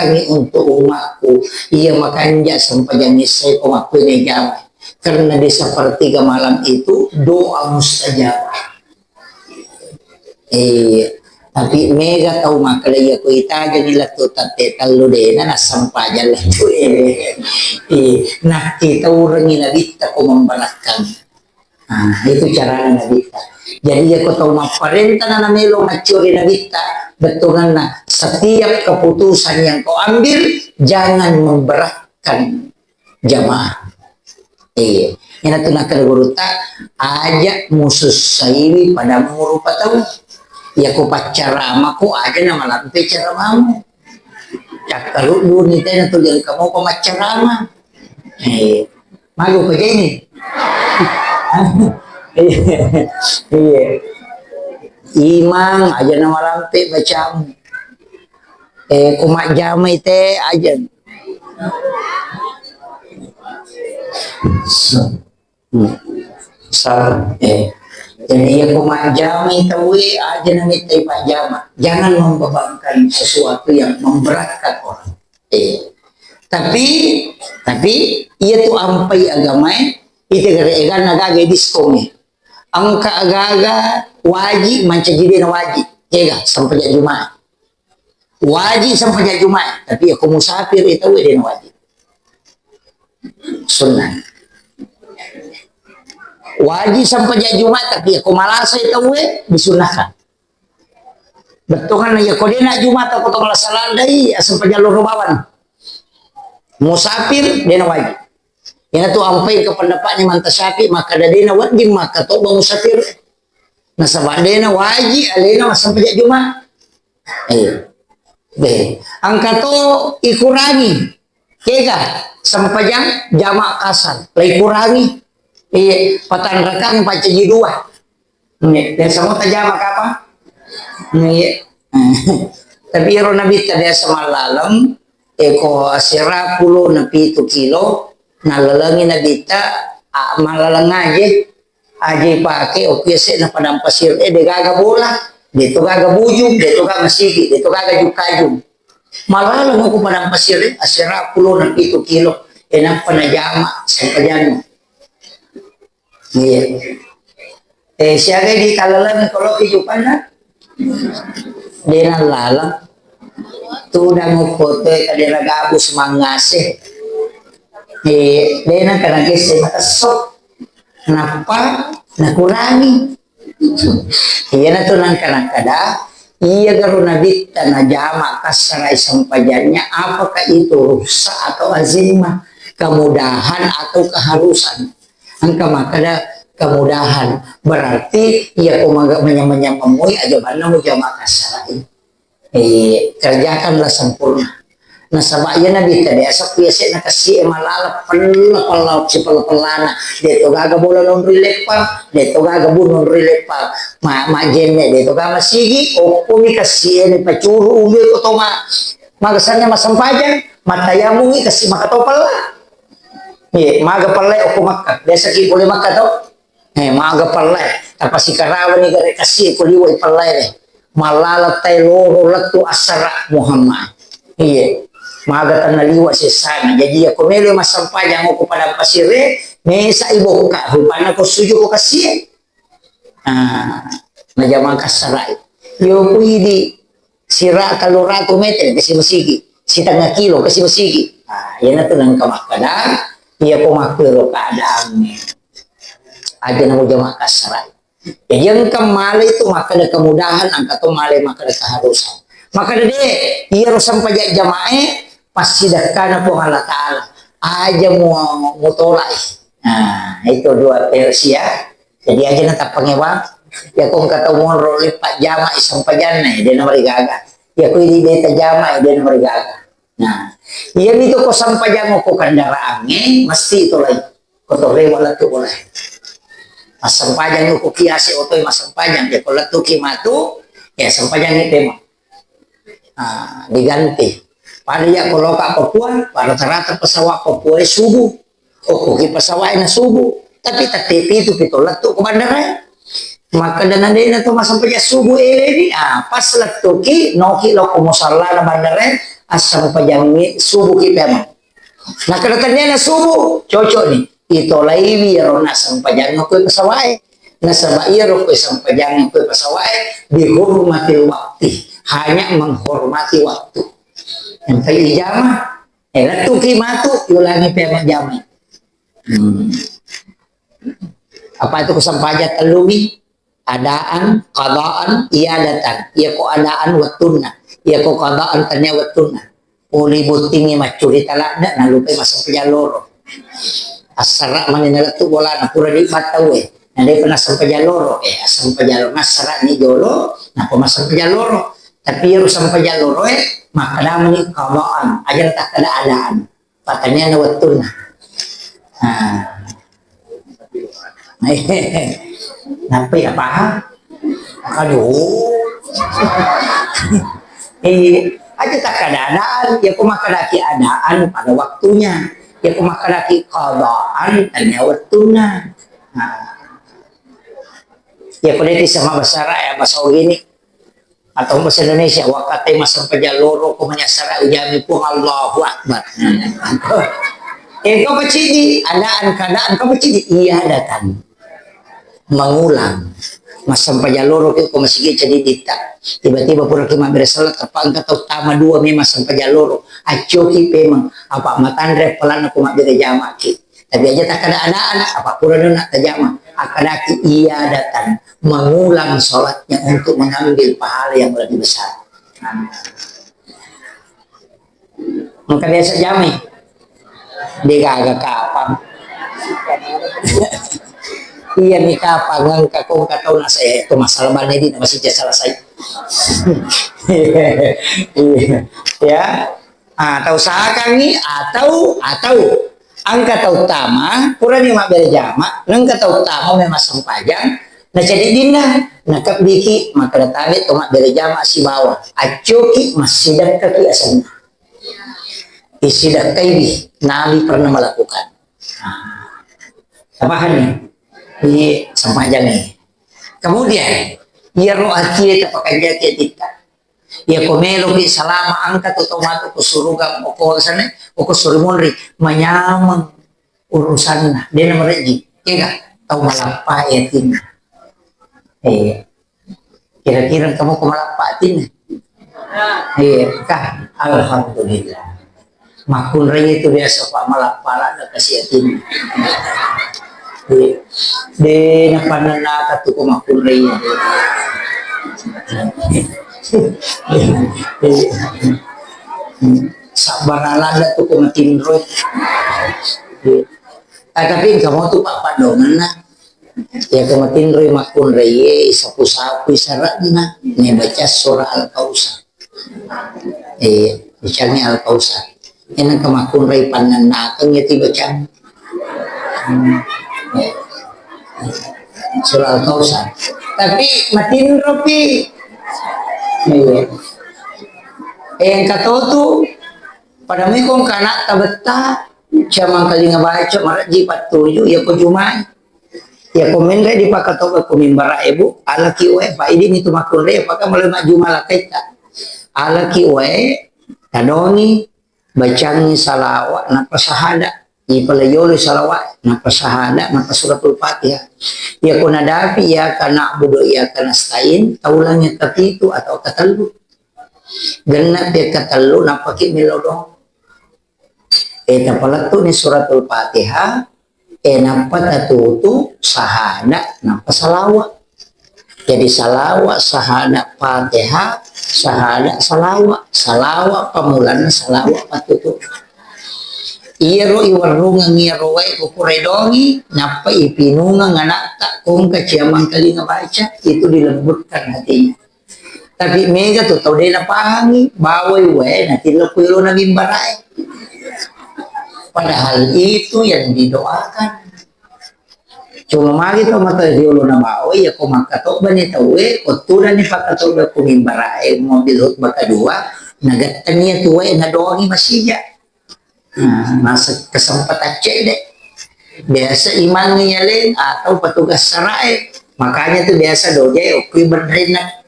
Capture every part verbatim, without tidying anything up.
kami untuk umatku, iya makanja sempajang isya ko makkuinai jama. Karena di sepertiga malam itu doa mustajabah. Eh, tapi mega tau makkeda iya ko itajengi lettu tette tellu dena nassempajang lettu. Eh, eh, nakkitaurengi nabitta ko memberakan. Ah, itu carana nabitta. Jadi, iya ko tau mapparenta na namelo maccuri nabitta, bettuanna setiap keputusan yang kau ambil, jangan memberatkan jamaah. Iya. Iyana tu nakkeda gurutta, aja musussaiwi pada murupa tau. Iya ko paccarama ko aja na malampe caramamu. Cakkaruddu ni tena tu jangka mopa maccarama. Eh, magu ko jeni. Iya. Iya. Imang aja na malampe bacamu. Eh, ko majjamai te aja. Hmm. Sa-, eh. Jadi, iya ko majjamai tauwe, aja na mettai pajjama. Jangan membebankan sesuatu yang memberatkan orang. Eh. Tapi, tapi, iya tu ampai agamae, ite gare eganna gaga diskon. Engka agaga wajib mancaji dena wajib. Ega, sempajang Jumat. Wajib sempajang Jumat, tapi iya ko musafir, eh, tauwe dena wajib. Sunnah. Wajib sempajang Jumat, tapi iya ko malasa, eh, tauwe disunnahkan. Bettuanna iya ko dena Jumat ko to malasa ladai, iya sempajang loro bawang. Musafir dena wajib. Iyana tu ampai ke pendapatnya manta Syafi'i, makkeda dena wedding makkatobba musafir. Nasaba dena wajib alena massempajang Jumat. Eh. Be. Engka to ikurangi. Kega sempajang jama kasar. La ikurangi. Iya, patanrakang pancaji dua. Nge, biasa mo tajama kapang? Nge. Tapi ero nabitta biasa mallaleng, eko asera pulo na pitu kilo, nallalengi nabitta, a, mallaleng aje, aje ipake, okko ese na padang pasir, eh, de gaga bola, de to gaga bujung, de to gaga masigi, de to gaga jukajung. Mallaleng ko padang pasir, eh, asera pulo na pitu kilo, eh, nappa najama, sempajanna. Iya. Eh, siaga di talaleng kalau kehidupanna? Dena laleng. Tudang okko to kadera gabus mangase. Eh, dena kana gese matesso. Nappa nakurangi. Iyana tu nangka nakkeda, iya garo nabitta najama kassarai sempajannya, apakah itu rukhsah atau azimah, kemudahan atau keharusan? Engka makkeda kemudahan, berarti iya ko maga-, manyameng-nyameng moi aja banna mujama kassarai. Eh, kerjakanlah sempurna. Nasaba iya nabitta biasa ku yase'na kessie malala pella-pella, sipella-pellana. De to gaga bola nonroi leppang, de to gaga bu nonroi leppang. Ma-, majjenne, de to gaga masigi, okkomi kessie ni pacuru ulu ko to ma-, magasanna massempajang, mattayamungi kessi maka to pella. Iya, maga pella okko Makka. Biasa ki pole Makka to. Eh, maga pellai, tapasikarawani gare kasi ko liwa i pellai re. Mallala tai loro lettu assara Muhammad. Iya. Maga tanna liwa sessana. Jadi, iya ko melo massempajang ko padang pasir e, mesa i bokka, rupanna ko suju ko kasi e. Ah, najama kassarai. Yo ku idi sira tellu ratu meter kasi masigi, sitengnga kilo kasi masigi. Ah, iyana tu nengka makkeda, iya ko makkero keadaannya. Aja namo jama kassarai. Jadi engka male itu makkeda kemudahan, engka to male makkeda keharusan. Makkeda de, iyaro sempajang jamae passidekkana Puang Allah Taala. Aja mu-, mutolai. Nah, itu dua versi ya. Jadi aja na tappangewa. Ya ko engka tau monro leppa jama i sempajanna, de na marigaga. Ya ko idi beta jama, de na marigaga. Nah, iyami to ko sempajang ko kendaraangnge, mesti to lai. Ko to rewa lettu boleh. Massempajang ko kiase otoi massempajang, ya ko lettu ki matu, ya sempajang tema. Ah, diganti. Pada ya ko loka Papua, pada rata-rata pesawat Papua subuh. Oh, ko ki pesawat na subuh. Tapi tette pitu pito lettu ko bandara. Makkeda na de na to massempajang subuh ele ni, ah, pas lettuki, noki lo ko musalla na bandara, assempajangnge subuh ki pemeng. Nakkeda tenniana subuh, cocok ni. Itolaiwi iyaro nassempajang ko pesawat e. Nasaba iyaro ko sempajang ko pesawat e, bihurmatil wakti. Hanya menghormati waktu. Yang tadi ijama, eh, lettuki matu, yulangi pemeng jama. Hmm. Apa itu kusampaja tellumi? Adaan, qadaan, iadatan. Iya ko adaan wettunna. Iya ko qadaan tania wettunna. Poli bottingi maccurita ladde, nalupai massempajang loro. Assara mani nalettu bolana, pura di battau e. Na depa nassempajang loro, eh, assempajang loro. Nassara ni jolo, napa massempajang loro. Tapi iyaro sempajang loro e, makkadamani qadaan. Aja takkada adaan. Pattanianna wettunna. Nah. Nampai napahang? Aduh. Eh, aja takkada adaan, ya ko makkadaki adaan pada waktunya. Ya ko makkadaki qadaan, tania wettunna. Nah. Ya ko depi sama bahasa Arab, ya bahasa gini. Atau bahasa Indonesia, wakkatai massempajang loro ko manyassara ujami Puang, Allahu Akbar. Eh, kau pacidi, adaan, keadaan, kau pacidi, iadatan. Mengulang. Massempajang loro ki ko masigi cadi ditta. Tiba-tiba pura ki mabbere salat, apa engka tau tama dua memang sempajang loro. Accoki pemeng, apa matanre pelana ko mabbere jamaki. Tapi aja takkada adaan, apa pura dona tajama. Akkadaki iadatan, mengulang sholatnya untuk mengambil pahala yang lebih besar. Engka biasa jamai. Degaga kapang. Iya ni kapang, engka ko engka tau nasa, eh, itu masalah bane di masih jasa selesai. Iya. Ya. Ah, tau sakangngi, atau, atau engka tau tama, purani mabbere jama, nengka tau tama memang sempajang, na ceddi dinna, nakebbiki makkeda tabe to mabbere jama sibawa, accoki massidekkaki asenna. Isidekkaiwi, Nabi pernah melakukan. Ah. Tapahanni? Di sempajangngi. Kemudian, iyaro atie tapakanjaki atitta. Iya ko meloki salama, engka tu tau matu ko suruga, ko sana, ko suri munri, manyameng urusanna, dena mereji, ega tau malappa atinna. Eh, kira-kira kamu ko malappa atinna? Eh, kah, alhamdulillah. Makkunrai itu biasa, Pak, malah pala na kasi atinna. De, de napannennaka tu ko makkunrai. Sabbara ladde tu ko matinro. Ah, tapi engka mo tu, Pak, paddongenna. Ya ko matinroi makkunrai e, sapu-sapu saranna, ne baca surah Al-Kausar. Eh, bacani Al-Kausar. Ena engka makkunrai pannennakeng ya ti bacang. Hmm. Eh. Surah Al-Kausar. Tapi matinropi. Iya. Eh, engka to tu, pada mui ko engka anakta betta, camang kalinga baca, marejji pattuju, ya ko jumai. Ya ko menre dipakatoba ko mimbara e, Bu, alaki wae, Pak, idi mitu makkunrai, apakah mulai majjuma lakaitta. Alaki wae, tadongi, bacangi salawat, nappa sahada. Ipalajolo salawat, nappa sahada, nappa suratul Fatihah. Ya ko nadapi, iyyaka na'budu wa iyyaka nasta'in, taulangi kapitu atau katellu. Genna pi katellu, nappa ki mello doang. Eh, tapalettu ni suratul Fatihah, eh, nappa tatutu sahada, nappa salawat. Jadi salawat, sahada, Fatihah, sahada, salawat. Salawat pamulanna, salawat pattutu. Iyaro iwerrungeng iyaro wae ko pura dongi, nappa ipinungeng anakta, ko engka ciamang kalinga baca, itu dilembutkan hatinya. Tapi mega tu tau de napahangi, bawai wae natillo ku yolona mimbarae. Padahal itu yang didoakan. Cuma magi tau mata riolo na bawai, ya ko makkatobba ni tau e, ko tudang ni pakkatobba ku mimbarae, mobil khutbah kedua, nagattengi tu wae nadoangi masija. Nah, masa kesempatan cedde. Biasa imang yaleng atau petugas sarae. Makanya tu biasa doja okkui benrenna,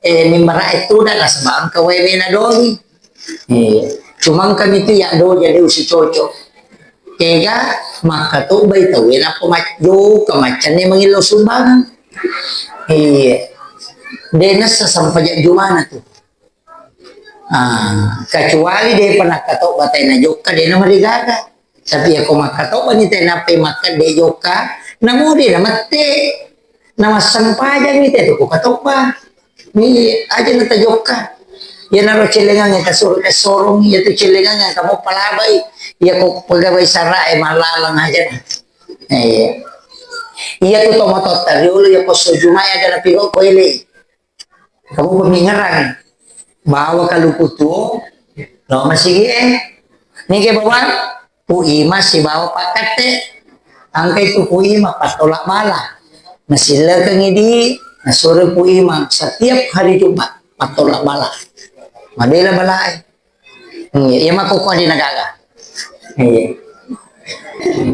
eh, mimbarae tudang nasaba engka wae wena doangi. Iya. Cuma engka mitu ya do jadi usi cocok. Kega makkatobbai tauwe nappa maccoka maccanne mangillau sumbangan. Iya. De nessa sampajak jumana tu. Ah, kecuali de pernah katobba tai na jokka de na marigaga. Tapi ya ko makkatobba ni tai nappai makka de jokka, namo de na mette. Na massempajang ni te tu ko katobba. Ni aja na tajokka. Ya naro celengang yang kasur sorong ya tu celengang yang kamu palabai. Ya ko pegawai sara e malalang aja na. Eh, iya tu tomototta riolo ya poso jumai aja na piro ko ele. Kamu pemingerang bawa kaluku tuo lo masigi eh. Nige bawa Pu Ima sibawa Pak Katte. Angkai tu Pu Ima pattolak bala. Nasillekengi di, nasuro Pu Ima setiap hari Jumat pattolak bala. Mabela balae. Iya, iya makkokkoe de na gaga. Iya.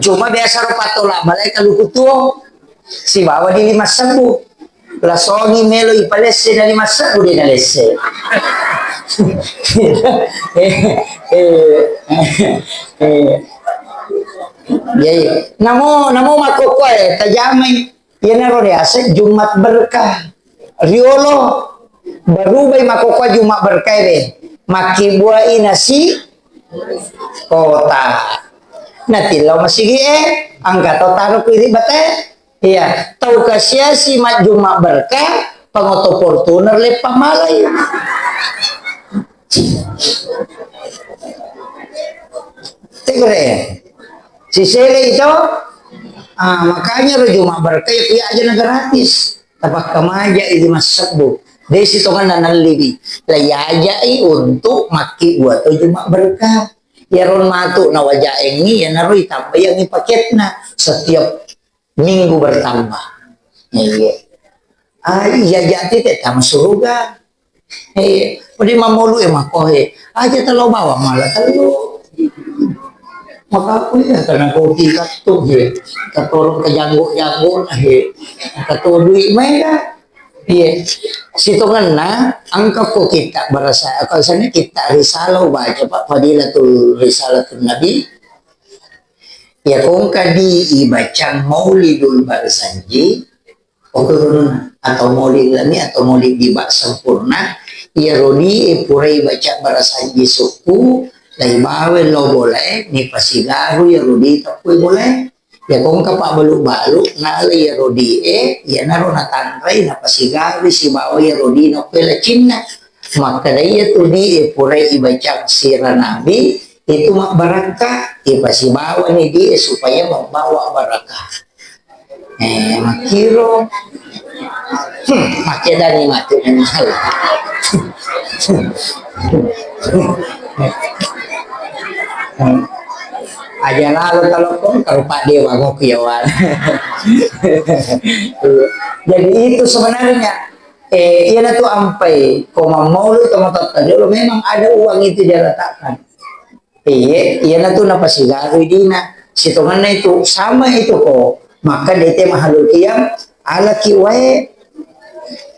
Cuma biasa ro pattolak balae kaluku tuo. Sibawa di lima sebbu. Lasongi melo ipalesse dari masebbu de nalesse. Eh, eh, eh. Jadi, namo, namo makkokkoe tajamai. Iyanaro riaseng Jumat berkah. Riolo, barubai makkokkoe Jumat berkah de. Makkibuai nasi kota. Natillau masigi e, angka tau taro ku iri bate. Iya, tau kasiasi majjuma berkah, pangoto Fortuner leppa malai. Tegere. Sisele itu, ah, makanya ro Jumat berkah ya aja na gratis. Tapakkamaja i lima sebbu. Desi tonganna nallibi. La yajai untuk makki buat Jumat berkah. Ya ron matu na wajaengi ya naro itambayangi paketna. Setiap minggu bertambah. Iya. Ah, iya jati te tama suruga. Eh, pudi mamolu e makohe. Aja telo bawa mala telo. Maka aku ya karena kopi katu he. Katorong ke janggo-janggo na he. Kato duit mega. Iya. Sitongenna angka ko kita berasa, kalau sana kita risalah baca Pak Fadilatul Risalatul Nabi. Ya kongka di ibacang Maulidul Barzanji, oke, atau Maulid Lami atau Maulid di bak sempurna, ya rodi e purai baca Barzanji sukku, lai bawe lo boleh, ni pasigaru ya rodi tapui boleh. Ya kongka pak balu-balu, nala ya rodi e, ya naro na tanrai, na pasigaru sibawa ya rodi na kue lacinna. Makkeda iya tu di e purai ibacang sira Nabi, itu mabbarakka, ipasibawani di e supaya membawa barakah. Eh, makkiro. Hmm, makkedani matu memang. Aja lalo telepon kalau Pak Dewa ngopi awan. Jadi itu sebenarnya Eh, iyanatu ampai ko mammaulu tomatoatta jolo, memang ada uang itu dia letakkan. Iya, iyanatu napasigarui dina. Sitonganna itu sama itu ko makkeda te mahalul qiyam, alaki wae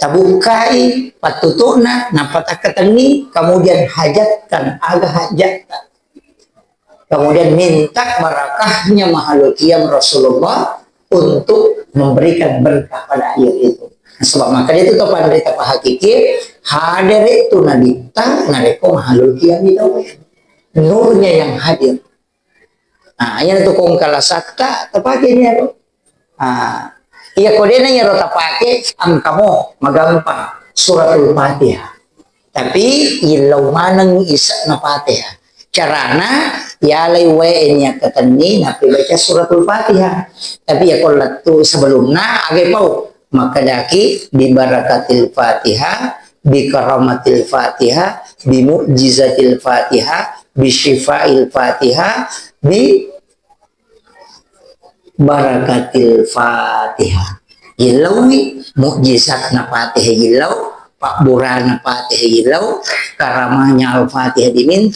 tabukkai pattutu'na, nappa takkatenni, kemudian hajatkan aga hajatta. Kemudian minta barakahnya mahalul qiyam Rasulullah untuk memberikan berkah pada air itu. Sebab maka itu to panrita pahakiki hadere tu nabitta narekko mahalul qiyam itu. Nurnya yang hadir. Nah, yang tu kongkalasatta tepake ni. Ah, iya ko dena iyaro tapake, engkamo magampang suratul Fatihah. Tapi illau maneng isa'na Fatihah. Carana, yalai wae nia katenni, nappi baca suratul Fatihah. Tapi ya ko lettu sebelumna, agai pau. Makkedaki, bi barakatil Fatihah, bi karamatil Fatihah, bi mu'jizatil Fatihah, bi syifail Fatihah, bi barakatil Fatihah. Yellauwi mukjizatna Fatihah yellau, pabburana Fatihah yellau, karamanya Al-Fatihah diminta.